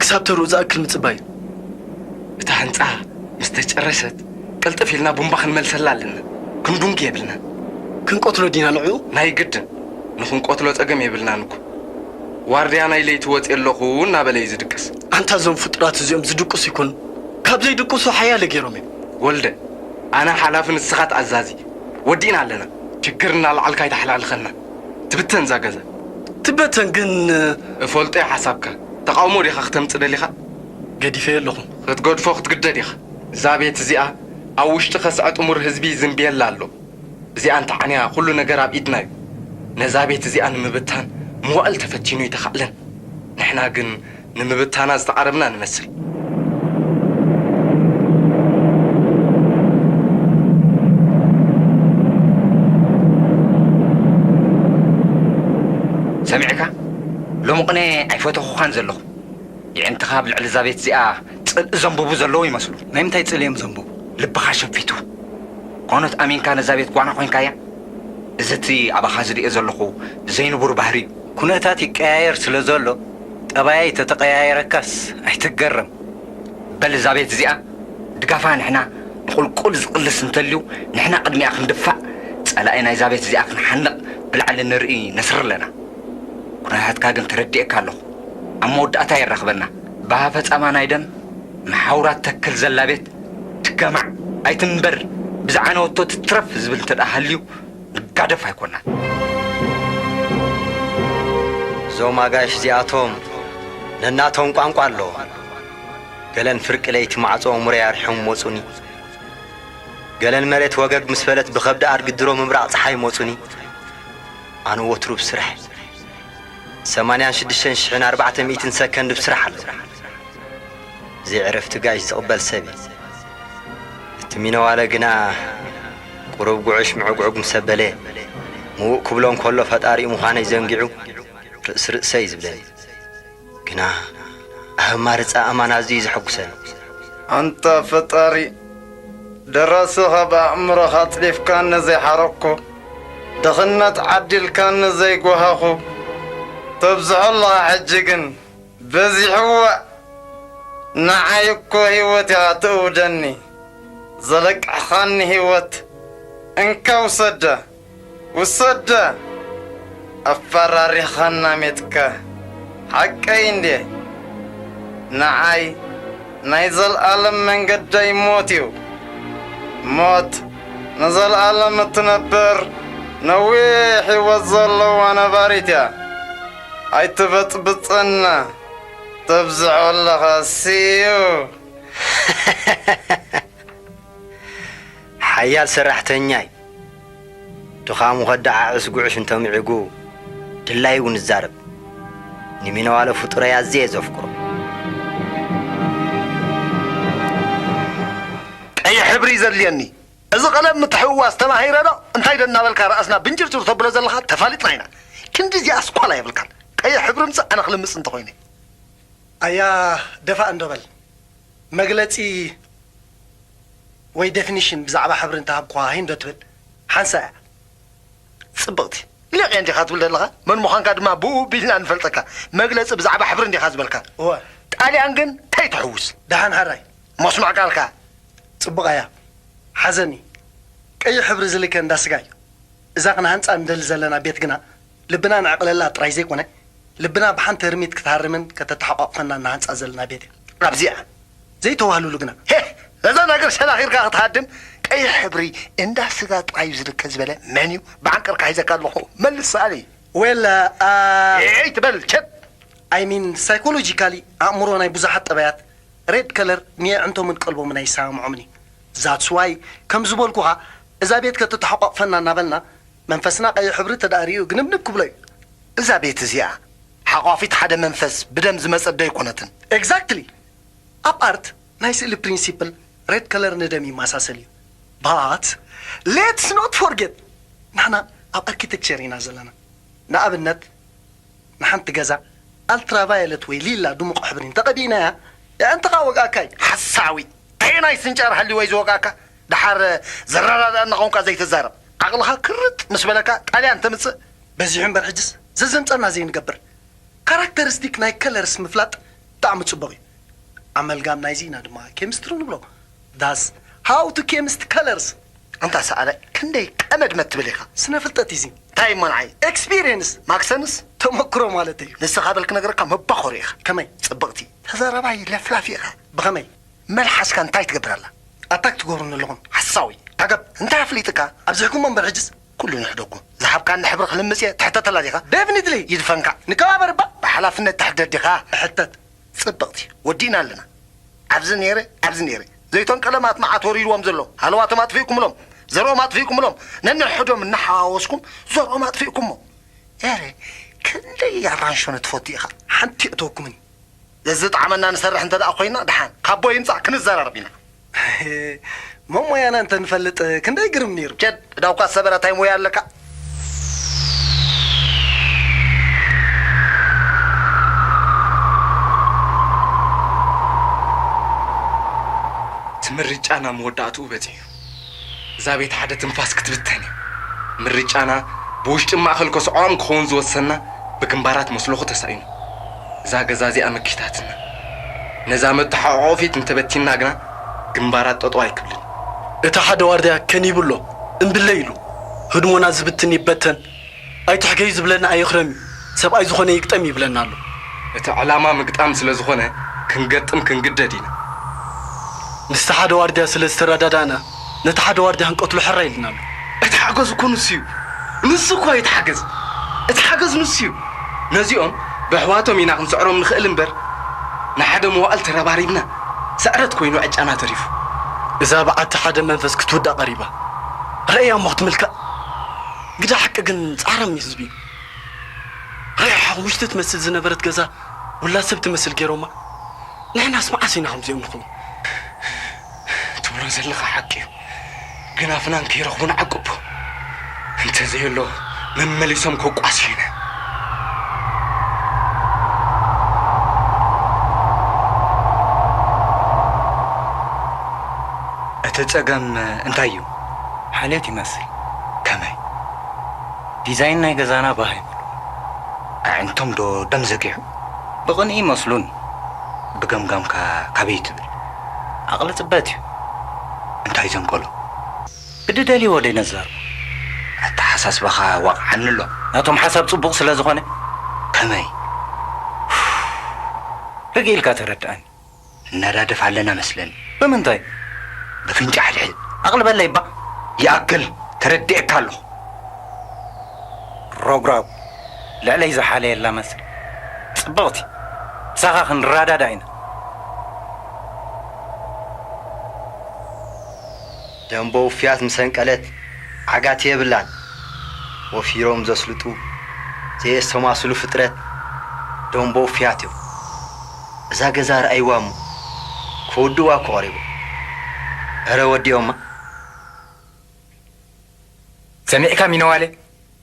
ክሳብ ተርኡ ዝኣክል ምጽባይ እዩ። እታ ህንጻ ምስ ተጨረሰት፣ ቅልጥፍ ኢልና ቡምባ ክንመልሰላ ኣለና። ክንዱንጊ የብልናን። ክንቀትሎ ዲና ንዕኡ? ናይ ግድን። ንኽንቀትሎ ጸገም የብልናን እኮ። ዋርድያ ናይ ለይቲ ወጺኤ ኣለኹ እናበለ እዩ ዝድቅስ። ኣንታ እዞም ፍጡራት እዚኦም ዝድቅሱ ይኮኑ። ካብ ዘይድቅሱ ሓያለ ገይሮም እዮም። ወልደ፣ ኣነ ሓላፊ ንስኻ ተኣዛዚ። ወዲእና ኣለና። ችግር እናለዓልካ ኣይተሓላልኸና። ትብተን እዛ ገዛ። ትበተን ግን። እፈልጦ እየ ሓሳብካ። ተቓውሞ ዲኻ ክተምጽእ ደሊኻ? ገዲፈዮ ኣለኹ። ክትገድፎ ክትግደድ ኢኻ። እዛ ቤት እዚኣ ኣብ ውሽጢ ከስዐ ጥሙር ህዝቢ ዝንብየላ ኣሎ። እዚኣ እንተዓንያ ኩሉ ነገር ኣብ ኢድና እዩ። ነዛ ቤት እዚኣ ንምብታን መዋእል ተፈቲኑ ኣይተኻእለን። ንሕና ግን ንምብታና ዝተቓረብና ንመስል። ሰሚዕካ? ሎሚ ቅነ ኣይፈተኹኻን ዘለኹ። የዕንትኻ ኣብ ልዕሊ እዛ ቤት እዚኣ ጽልኢ ዘንብቡ ዘለዉ ይመስሉ። ናይ ምንታይ ጽልኢ እዮም ዘንብቡ? ልብኻ ሸፊቱ። ኮኖት ኣሚንካ ነዛ ቤት ጓና ኮይንካያ? እዚ እቲ ኣባኻ ዝርእዮ ዘለኹ ዘይንቡር ባህሪ እዩ። ኩነታት ይቀያየር ስለ ዘሎ፣ ጠባየይ ተተቀያየረካስ ኣይትገረም። በል እዛ ቤት እዚኣ ድጋፋ ንሕና ንቁልቁል ዝቕልስ እንተልዩ፣ ንሕና ቅድሚኣ ክንድፋእ፣ ጸላኢ ናይዛ ቤት እዚኣ ክንሓንቕ ብላዕሊ ንርኢ ነስሪ ኣለና። ኩነታትካ ግን ተረዲኤካ ኣለኹ። ኣብ መወዳእታ የራኽበና። ብሃፈጻማ ናይ ደም መሓውራት ተክል ዘላ ቤት ትከማዕ ኣይትንበር፣ ብዝዓነወቶ ትትረፍ ዝብል እንተ ደኣ ሃልዩ ንጋደፍ ኣይኮናን። እዞም ኣጋይሽ እዚኣቶም ነናቶም ቋንቋ ኣለዎም። ገለን ፍርቂ ለይቲ ማዕጾ እምሮይ ኣርሒቖም መጹኒ። ገለን መሬት ወገግ ምስ በለት ብኸብዲ ኣድጊ ድሮ ምብራቕ ጸሓይ መጹኒ። ኣነ ወትሩ ብስራሕ። ሰማንያን ሽዱሽተን ሽሕን ኣርባዕተ ሚእትን ሰከንድ ብስራሕ ኣለኹ። ዘይዕረፍቲ ጋይሽ ዝቕበል ሰብ እዩ። እቲ ሚነዋለ ግና ቁሩብ ጉዕሽ ምዕጉዕግ ምስ ኣበለ፣ ምውእ ክብሎ እንከሎ ፈጣሪኡ ምዃነይ ዘንጊዑ ርእሲ ርእሰይ እዩ ዝብለኒ። ግና ኣማርጻ ኣማን ኣዝዩ እዩ ዘሐጉሰኒ። ኣንታ ፈጣሪ፣ ደራስኻ ብኣእምሮኻ ኣጽዲፍካኒ ዘይሓረቅኩ፣ ድኽነት ዓዲልካኒ ዘይጓሃኹ፣ ተብዝሖ ኣለኻ ሕጂ ግን በዚሕዋ። ንዓይ እኮ ህይወት ኢኻ ትእውደኒ፣ ዘለቅሕኻኒ ህይወት እንካ ውሰዳ። ውሰዳ! ኣፈራሪኻና ሜትካ። ሓቀይ እንድየ። ንዓይ ናይ ዘልኣለም መንገደይ ሞት እዩ። ሞት ንዘልኣለም እትነብር ነዊሕ ህይወት ዘለዋ ነባሪት እያ። ኣይትበጽብጸና። ተብዝሖ ኣለኻ ስዩ። ሓያል ሰራሕተኛይ። ድኻሙ ከደዓዕስ ጉዕሽ እንተምዒጉ ድላዩ እውን ይዛረብ። ንሚነዋለ ፍጡረይ ኣዝየ እየ ዘፍቅሮ። ቀይሕ ሕብሪ እዩ ዘድልየኒ። እዚ ቀለም ምትሕውዋስ ተማሂረ ዶ እንታይ ዶ እናበልካ ራእስና ብንጭርጭር ተብሎ ዘለኻ ተፋሊጥና ኢና። ክንዲ እዚኣ ኣስኳላ የብልካን። ቀይሕ ሕብሪ ምጽእ ኣነ ክልምጽ እንተኾይነ። ኣያ ደፋእ እንዶ በል። መግለጺ ወይ ዴፊኒሽን ብዛዕባ ሕብሪ እንተሃብኩኻ ሂንዶ ትብል ሓንሳ እያ። ጽብቕቲ። ሊቕ እንዲኻ ትብል ዘለኻ፣ መን ምዃንካ ድማ ብኡ ቢልና ንፈልጠካ። መግለጺ ብዛዕባ ሕብሪ እንዲኻ ዝበልካ። እወ። ጣልያን ግን እንታይ ትሕውስ? ደሓን ሓራይ። መስኖዕ ቃልካ። ጽቡቕ እያ። ሓዘኒ። ቀይሕ ሕብሪ ዝልከ እንዳ ስጋ እዩ። እዛ ክንሃንጻ እንደሊ ዘለና ቤት ግና ልብና ንዕቕለላ ጥራይ ዘይኮነ፣ ልብና ብሓንቲ ህርሚት ክትሃርምን ከተተሓቋቕፈና እናሃንጻ ዘለና ቤት እያ። ኣብዚኣ ዘይተዋህልሉ ግና። ሄ! ነዛ ነገር ሸናኺርካ ክትሃድም፣ ቀይሕ ሕብሪ እንዳ ስጋ ጥራይ እዩ ዝልከ ዝበለ መን እዩ? ብዓንቀርካ ሒዘካ ኣለኹ። መልስ ሰኣለይ። ዌል፣ ኣ፣ ኤይ ትበል፣ ቸት! I mean, psychologically፣ ኣእምሮ ናይ ብዙሓት ጠባያት ሬድ ከለር ንየዕንቶምን ቀልቦምን ኣይሰማምዖምን እዩ። That's why፣ ከም ዝበልኩኻ፣ እዛ ቤት ከተተሓቋቕፈና እናበልና፣ መንፈስና ቀይሕ ሕብሪ ተዳእርዩ ግንብንብ ክብሎ እዩ። እዛ ቤት እዚኣ ሓቋፊት ሓደ መንፈስ ብደም ዝመጸት ዶ ኣይኮነትን? Exactly። ኣብ ኣርት ናይ ስእሊ ፕሪንሲፕል ሬድ ከለር ንደም ይመሳሰል እዩ። But let's not forget፣ ንሕና ኣብ ኣርኪቴክቸር ኢና ዘለና። ንኣብነት ንሓንቲ ገዛ ኣልትራቫዮለት ወይ ሊላ ድሙቕ ሕብሪ እንተቐቢእናያ የዕንትኻ ወግኣካ እዩ። ሓሳዊ! ኣየናይ ስንጫር ሃልዩ ወይ ዝወግኣካ? ደሓር ዘረዳድኣና ቋንቋ ዘይትዛረብ። ዓቕልኻ ክርጥ ምስ በለካ ጣልያን ተምጽእ። በዚሑ እምበር ሕጅስ ዘዘምጸና ዘይንገብር። ካራክተሪስቲክ ናይ ከለርስ ምፍላጥ ብጣዕሚ ጽቡቕ እዩ። ኣመልጋም ናይዚ ኢና ድማ ኬሚስትሪ ንብሎ። Thus how to chemist colors። ኣንታ ሰኣለ ክንደይ ቀመድ መትብል ኢኻ። ስነ ፍልጠት እዩ እዚ። እንታይ እሞ ንዓይ? ኤክስፒሪየንስ። ማክሰንስ? ተመክሮ ማለት እዩ። ንስኻ በል ክነግረካ መባኾሪ ኢኻ። ከመይ? ጽብቕቲ ተዛራባይ ለፍላፊ ኢኻ። ብኸመይ? መልሓስካ እንታይ ትገብር ኣላ? ኣታክ ትገብሩኒ ኣለኹም። ሓሳዊ። ዓገብ። እንታይ ኣፍሊጥካ? ኣብዚሕኩሞ እምበር ሕጅስ። ኩሉ ንሕደጉ። ዝሃብካኒ ሕብሪ ክልምጽ እየ፣ ትሕተተላ ዲኻ? ደፍኒትሊ። ይድፈንካ። ንከባበር እባ። ብሓላፍነት ትሕደድ ዲኻ? እሕተት። ጽብቕቲ። ወዲእና ኣለና። ኣብዚ ነይረ፣ ኣብዚ ነይረ። ዘይቶም ቀለማት መዓት ወሪድዎም ዘሎ። ሃለዋቶም ኣጥፊእኩምሎም። ዘርኦም ኣጥፊእኩምሎም። ነንሕዶም እናሓዋወስኩም ዘርኦም ኣጥፊእኩሞ። ኤረ፣ ክንደይ ኣራንሾ ንትፈቱ ኢኻ። ሓንቲ የእተወኩምን። ዘዝጥዓመና ንሰርሕ እንተ ደኣ ኮይና፣ ደሓን፣ ካብ ቦ ይምጻእ ክንዘራረብ ኢና። መሞያና እንተ ንፈልጥ ክንደይ ግርም ነይሩ። ቸድ፣ እዳውካ ሰበረ፣ እንታይ ሞያ ኣለካ? ምርጫና መወዳእትኡ በጺሑ። እዛ ቤት ሓደ ትንፋስ ክትብተን እያ። ምርጫና ብውሽጢ ማእከል ከስዕዖም ክኸውን ዝወሰና ብግንባራት መስለኹ ተሳኢኑ። እዛ ገዛ እዚኣ መኪታትና። ነዛ መተሓቋቖፊት እንተበቲንና ግና ግንባራት ጠጠው ኣይክብልን። እቲ ሓደ ዋርድያ ከን ይብሎ እምብለይ ኢሉ ህድሞና ዝብትን ይበተን ኣይትሕገዩ ዝብለና ኣይኽረም እዩ። ሰብኣይ ዝኾነ ይግጠም ይብለና ኣሎ። እቲ ዕላማ ምግጣም ስለ ዝኾነ ክንገጥም ክንግደድ ኢና። ምስቲ ሓደ ዋርድያ ስለ ዝተረዳዳእና ነቲ ሓደ ዋርድያ ክንቀትሎ ሕራይ ኢልና ኣሎ። እቲ ሓገዝ እኮ ንሱ እዩ። ንሱ እኮ እዩ እቲ ሓገዝ። እቲ ሓገዝ ንሱ እዩ። ነዚኦም ብኣሕዋቶም ኢና ክንስዕሮም ንኽእል እምበር ንሓደ መዋእል ተረባሪብና ስዕረት ኮይኑ ዕጫና ተሪፉ። እዛ በዓቲ ሓደ መንፈስ ክትውዳእ ቀሪባ። ረእያ እሞ ክትምልካእ። ግዳ ሓቂ ግን ጻዕራም ህዝቢ እዩ። ረያ ሓሙሽተ ትመስል ዝነበረት ገዛ ውላድ ሰብ ትመስል ገይሮማ። ንሕናስ መዓስ ኢና ከምዚኦም ንኸውን? ትብሎ ዘለኻ ሓቂ እዩ። ግን ኣፍና እንከይረኽቡ ንዓቅቦ። እንተዘየሎ መመሊሶም ከቋስዩና። እቲ ጸገም እንታይ እዩ? ሓልዮት ይመስል። ከመይ? ዲዛይን ናይ ገዛና ባህ ይብሉ። ኣዒንቶም ዶ ደም ዘጊሑ? ብቕንኢ ይመስሉን። ብገምጋምካ ካበይ ትብል? ዓቕሊ ጽበት እዩ። እንታይ ዘንቀሎ? ግዲ ደልይዎ ዶ ይነዛርቦ? ኣተሓሳስባኻ ዋቕዓኒ ኣሎ። ናቶም ሓሳብ ጽቡቕ ስለ ዝኾነ። ከመይ? ርግእ ኢልካ ተረድኣኒ። እናዳደፍ ኣለና መስለኒ። ብምንታይ? ብፍንጫ ሕድሕድ። ኣቕልበለይ እባ። ይኣክል፣ ተረዲኤካ ኣለኹ። ሮግራብ፣ ልዕለይ ዝሓለየላ መስል። ጽብቕቲ፣ ምሳኻ ክንረዳዳእ ኢና። ደንቦ ውፍያት ምስ ኣንቀለት ዓጋቲ የብላን። ወፊሮም ዘስልጡ፣ ዘየስተማስሉ ፍጥረት ደንቦ ውፍያት እዮም። እዛ ገዛ ረኣይዋ እሞ፣ ክወድእዋ እኮ ቀሪቦም። እረ ወዲኦማ። ሰሚዕካ ሚነዋለ፣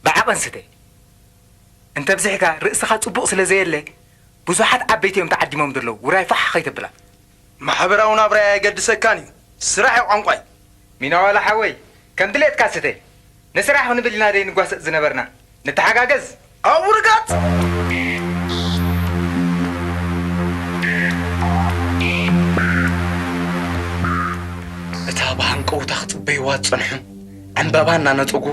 ብዓቐን ስተ። እንተ ብዚሕካ ርእስኻ ጽቡቕ ስለ ዘየለ፣ ብዙሓት ዓበይቲ እዮም ተዓዲሞም ዘለዉ፣ ውራይ ፋሕ ከይተብላ። ማሕበራዊ ናብራይ ኣየገድሰካን እዩ፣ ስራሕ እዩ ቋንቋይ። ሚነዋለ ሓወይ፣ ከም ድሌትካ ስተ። ንስራሕ ክንብል ኢና ደይ ንጓሰጥ ዝነበርና። ንተሓጋገዝ። ኣብኡ ርጋጽ! እታ ብሃንቀውታ ክጽበይዋ ዝጸንሑ ዕምባባ እናነጸጉ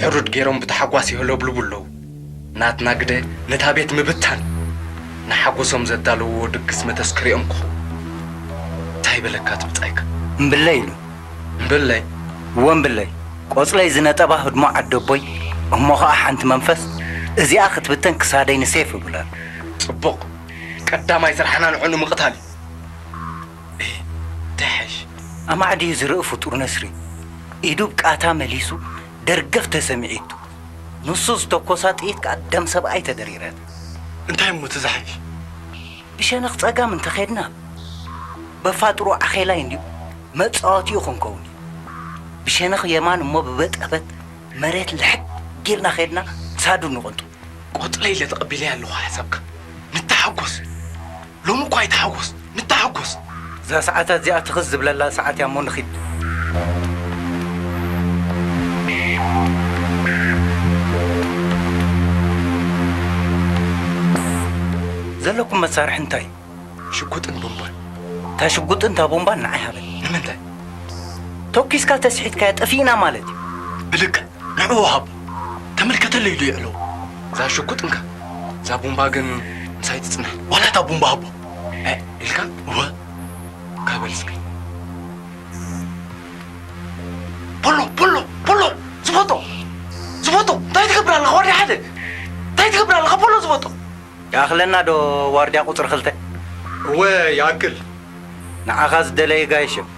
ሕሩድ ገይሮም ብታሕጓስ ይህለብልቡ ኣለዉ። ናትና ግደ ነታ ቤት ምብታን፣ ንሓጎሶም ዘዳለውዎ ድግስ መተስከሪኦም ክኸውን። እንታይ በለካ እቲ ብጻይካ? እምብለይ ኢሉ። እምብለይ? እወ እምብለይ። ቆጽለይ ዝነጠባ ህድሞ ዓደቦይ፣ እሞ ኸኣ ሓንቲ መንፈስ፣ እዚኣ ክትብተን ክሳደይ ንሴፍ እብላ። ጽቡቕ። ቀዳማይ ስራሕና ንዕኡ ንምቕታል እዩ። እህ፣ እንታይ ሓይሽ? ኣማዕድዩ ዝርኢ ፍጡር ነስሪ፣ ኢዱ ብቃታ መሊሱ ደርገፍ ተሰሚዒቱ። ንሱ ዝተኮሳ ጥይት ከኣ ደም ሰብኣይ ተደሪረት። እንታይ እሞ እቲ ዝሓይሽ? ብሸነኽ ጸጋም እንተኸድና፣ በፋጥሮ ዓኼላይ እንድዩ መጻወቲኡ ክንከውን እዩ። ብሸነኽ የማን እሞ ብበጠበት መሬት ልሕግ ኢልና ኸድና ክሳዱ ንቕንጡ። ቆጽለይ ኢለ ተቐቢለያ ኣለኹ ሓሳብካ። ንተሓጎስ። ሎሚ እኳ ኣይተሓጎስ። ንተሓጎስ። እዛ ሰዓታት እዚኣ ትኽዝ ዝብለላ ሰዓት እያ እሞ ንኺድ። ዘለኩም መሳርሒ እንታይ? ሽጉጥን ቦምባን። እታ ሽጉጥን እታ ቦምባን ንዓይ ሃበኒ። ንምንታይ? ተኲስካ ተስሒትካያ ጠፊእና ማለት እዩ። ብልክዕ ንዕኡ ሃቦ። ተመልከተለይ ኢሉ የዕለዎ። እዛ ሽጉጥ እንካ፣ እዛ ቦምባ ግን ምሳይ ትጽናሕ። ዋላ እታ ቦምባ ሃቦ። እ፣ ኢልካ? እወ። ካበል እስከ። ፖሎ፣ ፖሎ፣ ፖሎ! ዝፈጦ! ዝፈጦ! እንታይ ትገብር ኣለኻ? ዋርድያ ሓደ! እንታይ ትገብር ኣለኻ? ፖሎ ዝፈጦ! ይኣኽለና ዶ ዋርድያ ቁጽሪ ክልተ? እወ፣ ይኣክል። ንዓኻ ዝደለየ ጋይሽ እዮም።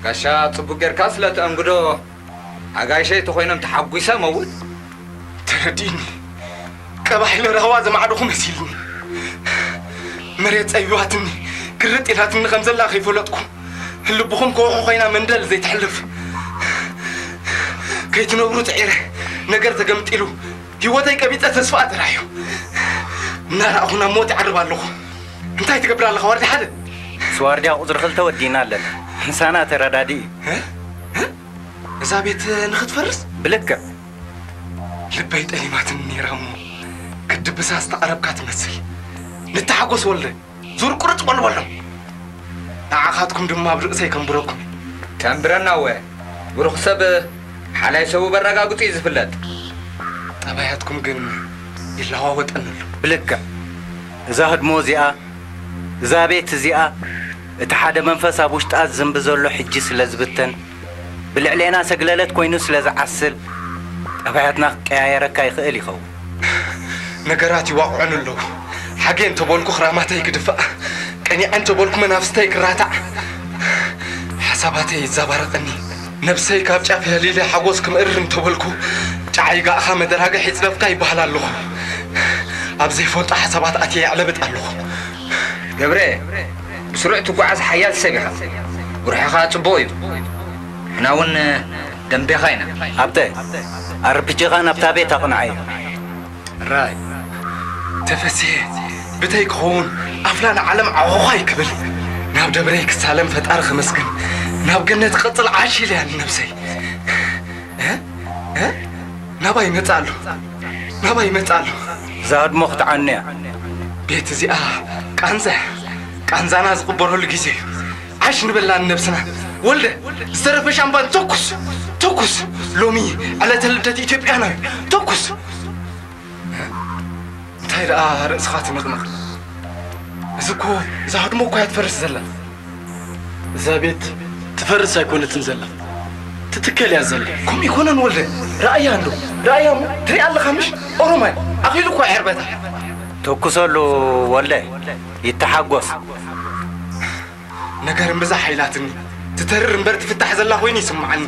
ጋሻ ጽቡቅ ጌርካ ስለ ትአንግዶ፣ ኣጋይሸይ ተኾይኖም ተሓጒሰ መውት። ተረዲእኒ። ቀባሕ ኢለ ረኸባ ዘማዕደኹ መሲልኒ። መሬት ጸቢባትኒ፣ ግርጥ ኢላትኒ ከም ዘላ ከይፈለጥኩ፣ ልብኹም ከውሒ ኮይና መንደል ዘይትሕልፍ። ከይትነብሩ ጽዒረ፣ ነገር ተገምጢሉ፣ ህይወተይ ቀቢጸ ተስፋ ኣተራዮ። እናረኣኹ ናብ ሞት ይዓርብ ኣለኹ። እንታይ ትገብር ኣለኻ ዋርድያ ሓደ? ምስ ዋርድያ ቁጽሪ ክልተ ወዲእና ኣለና። ምሳና ተረዳድኢ። እ? እ? እዛ ቤት ንኽትፈርስ? ብልክዕ። ልበይ ጠሊማትኒ ነይራ እሞ፣ ክትድብሳ ዝተቐረብካ ትመስል። ንተሓጎስ ወልደ፣ ዙር ቁርጥ በሉ በሎም። ንዓኻትኩም ድማ ኣብ ርእሰይ ከንብረኩም። ተንብረና እወ። ብሩኽ ሰብ ሓላይ ሰቡ በረጋግጹ እዩ ዝፍለጥ። ጠባያትኩም ግን ይለዋወጠኒ ኣሎ። ብልክዕ። እዛ ህድሞ እዚኣ፣ እዛ ቤት እዚኣ፣ እቲ ሓደ መንፈስ ኣብ ውሽጣ ዝዝንቢ ዘሎ ሕጂ ስለ ዝብተን፣ ብልዕሌና ሰግለለት ኮይኑ ስለ ዝዓስል፣ ጠባያትና ክቀያየረካ ይኽእል ይኸውን። ነገራት ይዋቕዑን ኣለዉ። ሓጌ እንተበልኩ ክራማተይ ክድፋእ፣ ቀኒዐ እንተበልኩ መናፍስተይ ክራታዕ፣ ሓሳባተይ ይዘባረቐኒ። ነብሰይ ካብ ጫፍ የህሊለ ሓጎስ ክምእርር እንተበልኩ፣ ጫዓይ ጋእኻ መደራግሕ ይጽረፍካ ይበሃል ኣለኹ። ኣብ ዘይፈልጦ ሓሳባት ኣትየ የዕለብጥ ኣለኹ። ገብረ፣ ብስሩዕ ትጓዓዝ ሓያል ሰብ ኢኻ። ብሩሕኻ ጽቡቕ እዩ። ንሕና እውን ደንቤኻ ኢና። ሃብተ፣ ኣርፒጂኻ ናብታ ቤት ኣቕንዓዮ። ራይ፣ ተፈስሔ፣ ብተይ ክኸውን ኣፍላ ንዓለም ዓኾዃይ ክብል፣ ናብ ደብረይ ክሳለም ፈጣሪ ከመስግን፣ ናብ ገነት ክቐጽል ዓሽ ኢለያ ንነብሰይ። እ? እ? ናባይ ይመጽእ ኣሎ፣ ናባይ ይመጽእ ኣሎ። እዛ ህድሞ ክትዓኑ እያ። ቤት እዚኣ ቃንዛ፣ ቃንዛና ዝቕበረሉ ግዜ እዩ። ዓሽ ንበላ ንነብስና። ወልደ፣ ዝተረፈ ሻምፓን ተኩስ፣ ተኩስ። ሎሚ ዕለተ ልደት ኢትዮጵያና እዩ። ተኩስ። እንታይ ደኣ ርእስኻ ትንቕንቕ? እዚ እኮ፣ እዛ ህድሞ እኮ እያ ትፈርስ ዘላ። እዛ ቤት ትፈርስ ኣይኮነትን ዘላ፣ ትትከል እያ ዘላ። ከምኡ ይኮነን ወልደ፣ ረኣያ እንዶ፣ ረኣያ እሞ፣ ትሪኣ ኣለኻ ምሽ? ኦሮማይ፣ ኣኺሉ እኮ ዕርበታ። ተኩሰሉ ወልደ፣ ይተሓጎስ። ነገር እምብዛ ሓይላትኒ፣ ትተርር እምበር ትፍታሕ ዘላ ኮይኑ ይስምዓኒ።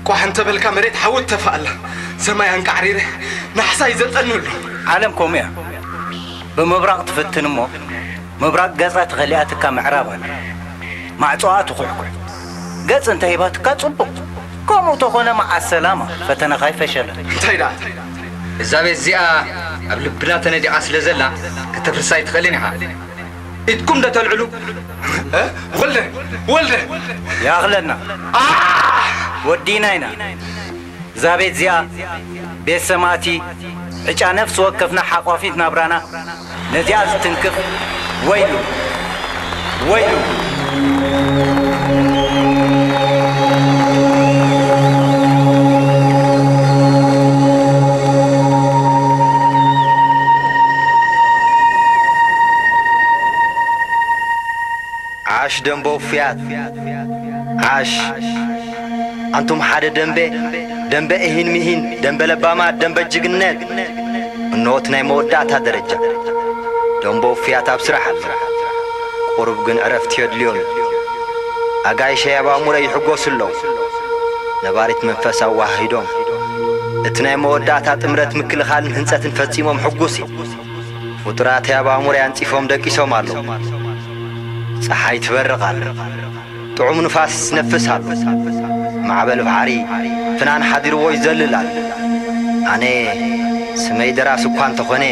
ቋሕ እንተበልካ መሬት ሓዊ ትተፍእ ኣላ። ሰማይ ኣንቃዕሪረ ናሕሳ ይዘልጠኒ ኣሎ። ዓለም ከምኡ እያ። ብምብራቕ ትፍትን እሞ፣ ምብራቕ ገጻ ተኸሊኣትካ ምዕራብ ኣላ። ማዕጾኣ ትኹሕኩሕ። ገጽ እንተሂባትካ ጽቡቕ። ከምኡ ተኾነ መዓ ሰላማ፣ ፈተነኻ ኣይፈሸለን። እንታይ ደኣ? እዛ ቤት እዚኣ ኣብ ልብና ተነዲቓ ስለ ዘላ፣ ከተፍርሳ ኣይትኽእልን ኢኻ። ኢድኩም ዶ ተልዕሉ? እ? ወልደ! ወልደ! ይኣኽለና። ኣ! ወዲና ኢና። እዛ ቤት እዚኣ ቤት ሰማእቲ፣ ዕጫ ነፍሲ ወከፍና ሓቋፊት ናብራና፣ ነዚኣ ዝትንክፍ ወይሉ! ወይሉ! ዓሽ ደንበ ውፉያት፣ ዓሽ ኣንቱም ሓደ ደንበ፣ ደንበ እሂን ምሂን፣ ደንበ ለባማት፣ ደንበ ጅግነት። እንሆ እቲ ናይ መወዳእታ ደረጃ። ደንበ ውፉያት ኣብ ስራሕ ኣሎ። ቁሩብ ግን ዕረፍቲ የድልዮም እዩ። ኣጋይሸይ ኣብ ኣእምሮ ይሕጎሱ ኣለዉ። ነባሪት መንፈስ ኣወሃሂዶም፣ እቲ ናይ መወዳእታ ጥምረት ምክልኻልን ህንጸትን ፈጺሞም ሕጉስ እዩ። ፍጡራተይ ኣብ ኣእምሮይ ኣንጺፎም ደቂሶም ኣለዉ። ጸሓይ ትበርቕ ኣላ። ጥዑም ንፋስ ይነፍስ ኣሎ። ማዕበል ባሕሪ ፍናን ሓዲርዎ ይዘልል ኣሎ። ኣነ ስመይ ደራሲ እኳ እንተኾነ፣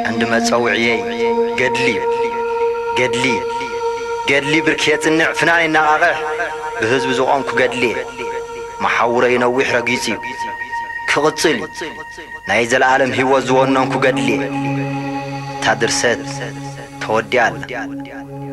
ቀንዲ መጸውዕየይ ገድሊ እዩ። ገድሊ፣ ገድሊ ብርኪ የጽንዕ፣ ፍናን የነቓቕሕ፣ ብህዝቢ ዝቖምኩ ገድሊ እየ። መሓውረይ ነዊሕ ረጊጹ እዩ። ክቕጽል እዩ። ናይ ዘለኣለም ህይወት ዝወነንኩ ገድሊ እየ። እታ ድርሰት ተወዲኣ ኣላ።